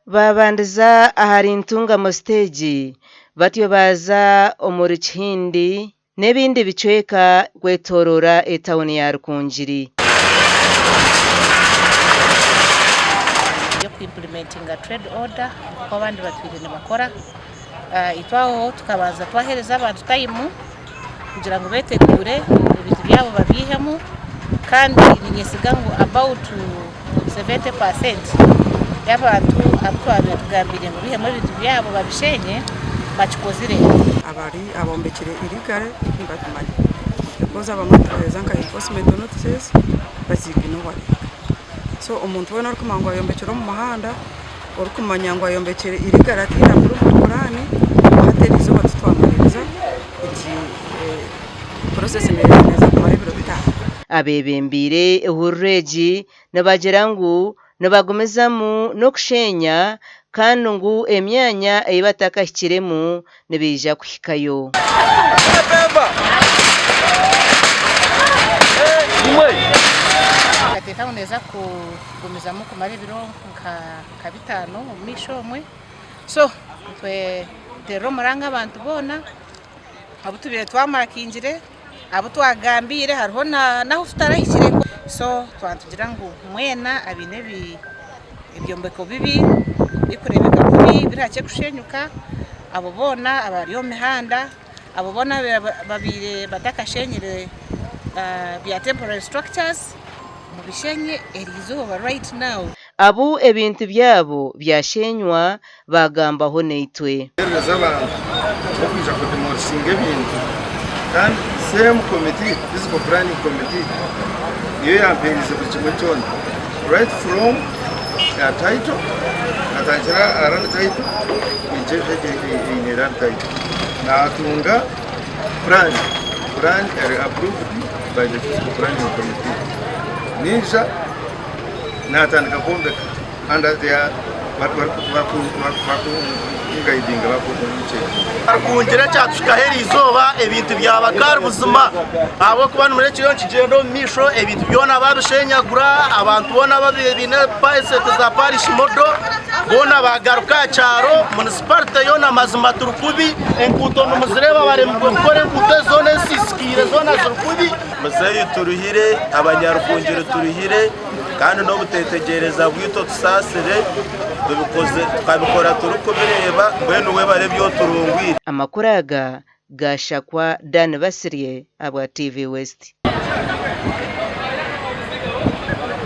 Baabandiza ahari Ntungamo siteegi batyo baaza omuri Kihindi n'ebindi bicweka kwetooroora etauni ya Rukungiri. Y'okuimplementinga trade order nk'oku abandi batwire nibakora. Itwe aho tukabanza twaheereza abantu tayimu kugira ngu beeteguure ebintu byabo babyihemu kandi niinyesiga ngu about 70% y'abantu abu twabaire tugambiire ngu baihemu ebintu byabo babisheenye bakikozire. Abari abombekire illegally nibabimanya because abamwe tubaheereza nka enforcement notices baziignoringa. So omuntu weena orikumanya ngu ayombekire omu muhanda, orikumanya ngu ayombekire illegally ataine approved plan, hati eriizooba titwamaririza egi process neeza kumara ebiro bitaano. Abeebembeire ehururu egi nibagira ngu nibagumizamu n'okusheenya kandi ngu emyanya ei batakahikiremu nibaija kuhikayo. Nteekateeka ngu neeza kugumizamu kumara ebiro nka bitaano omu maisho omwe so nituteerera omuranga abantu boona abu tubaire twamakingire abu twagambiire hariho n'ahu tutarahikire so twaba nitugira ngu mwena abaine ebyombeko bibi birikureebeka kubi biri hakye kushenyuka abo boona abari omu mihanda abo boona ababaire batakashenyire bya temporary structures mubishenye eriizooba right now. Abu ebintu byabo byashenywa baagambaho naitwe. Kuheereza abantu b'okwija kudemolishinga ebintu kandi same committee, physical planning committee niyo yampeerize buri kimwe kyona right from ya title nkatandikira aha land title kuhikya enju egi eine land title. Natunga plan, plan eri approved by the physical planning committee. Naija natandika kwombeka. Rukungiri ekyatuhikaho eriizooba ebintu byaba kaari buzima ahabw'okuba nimureba kiriyo nikigyenda omu maisho ebintu byona babishenyagura abantu boona ababaire baine esente za parish model boona bagaruka aha kyaro munisiparite yoona mazima turi kubi enguuto nimuzireeba baremirwe kukora enguuto ezi zoona ezisisikaire zoona ziri kubi. Muzeeyi turuhire, abanyarukungiri turuhire. Kandi n'obutetegyereza bwaitu otusaasire, tubikoze tukabikora turikubireeba, mbwenu webare ebi oturungwire. Amakuru aga gaashakwa Dan Basirye ahabwa TV West.